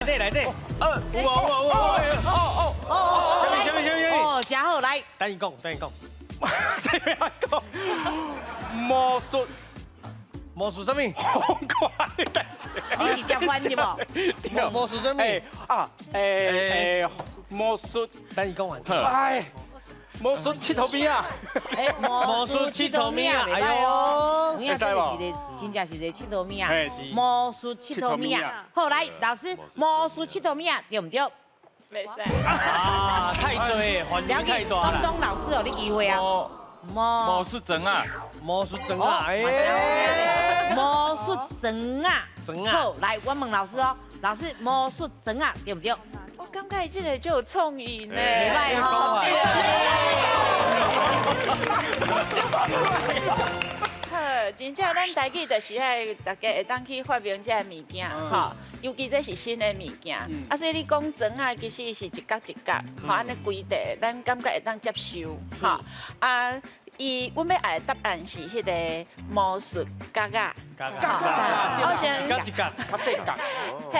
底內底，有啊有啊有啊！哦哦哦哦。啥物啥物啥物啥物？哦，真好，來。等伊講，等伊講。這邊講魔術。魔術啥物？好快。你直接翻對無？魔術啥物？啊，欸，魔術，等伊講完。哎，魔術𨑨迌物仔。魔術𨑨迌物仔，哎喲，有影這個是一個，真正是一个𨑨迌物仔。魔術𨑨迌物仔。好，來，老師，魔術𨑨迌物仔，對毋對？袂使。啊，太濟，範圍太大啦。東東老師，予你機會啊。魔術磚仔，魔術磚仔，哎，魔術磚仔，磚仔。好，來，我問老師哦，老師，魔術磚仔對毋對？我感覺這個就有創意呢。袂䆀吼。好，真正咱台語就是愛大家會當去發明這个物件，吼，尤其這是新的物件，啊，所以你講磚仔其實是一角一角，吼，按呢規塊，咱感覺會當接受，吼，啊，伊，阮欲愛的答案是彼个魔術角仔，角仔，我先角一角，較細角，嘿。